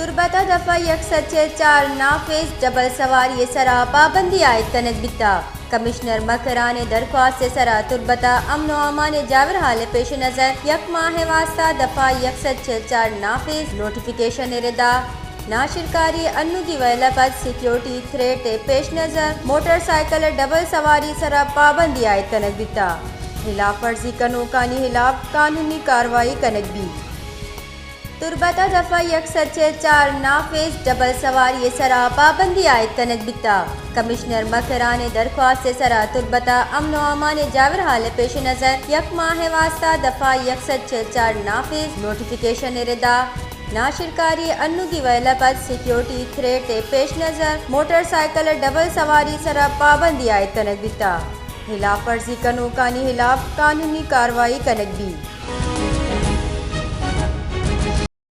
تربت ءَ دفعہ یک سد چل چار نافذ، ڈبل سواری ءِ سرا پابندی عائد کنگ بیتگ۔ کمشنر مکران ءِ درخواست ءِ سرا تربت ءَ امن و امان ءِ جاورحال ءِ پیش نظر یک ماہ ءِ واستہ دفعہ یک سد چل چار نافذ، نوٹیفکیشن ءِ ردا ناشرکاری، انوگی ویل ءَ پد سیکیورٹی تھریٹ ءِ پیش نظر موٹر سائیکل ءِ ڈبل سواری ءِ سرا پابندی عائد کنگ بیتگ۔ ہلاف ورزی کنوکانی ہلاف قانونی کاروائی کنگ بیت۔ تربت ءَ دفعہ یک سد چل چار نافذ، ڈبل سواری ءِ سرا پابندی عائد کنگ بیتگ۔ کمشنر مکران ءِ درخواست ءِ سرا تربت ءَ امن و امان ءِ جاورحال ءِ پیش نظر یک ماہ ءِ واستہ دفعہ یک سد چل چار نافذ، نوٹیفکیشن ءِ ردا ناشرکاری، انوگی ویل ءَ پد سیکیورٹی تھریٹ ءِ پیش نظر موٹر سائیکل ءِ ڈبل سواری ءِ سرا پابندی عائد کنگ بیتگ۔ ہلاف ورزی کنوکانی ہلاف قانونی کاروائی کنگ بیت۔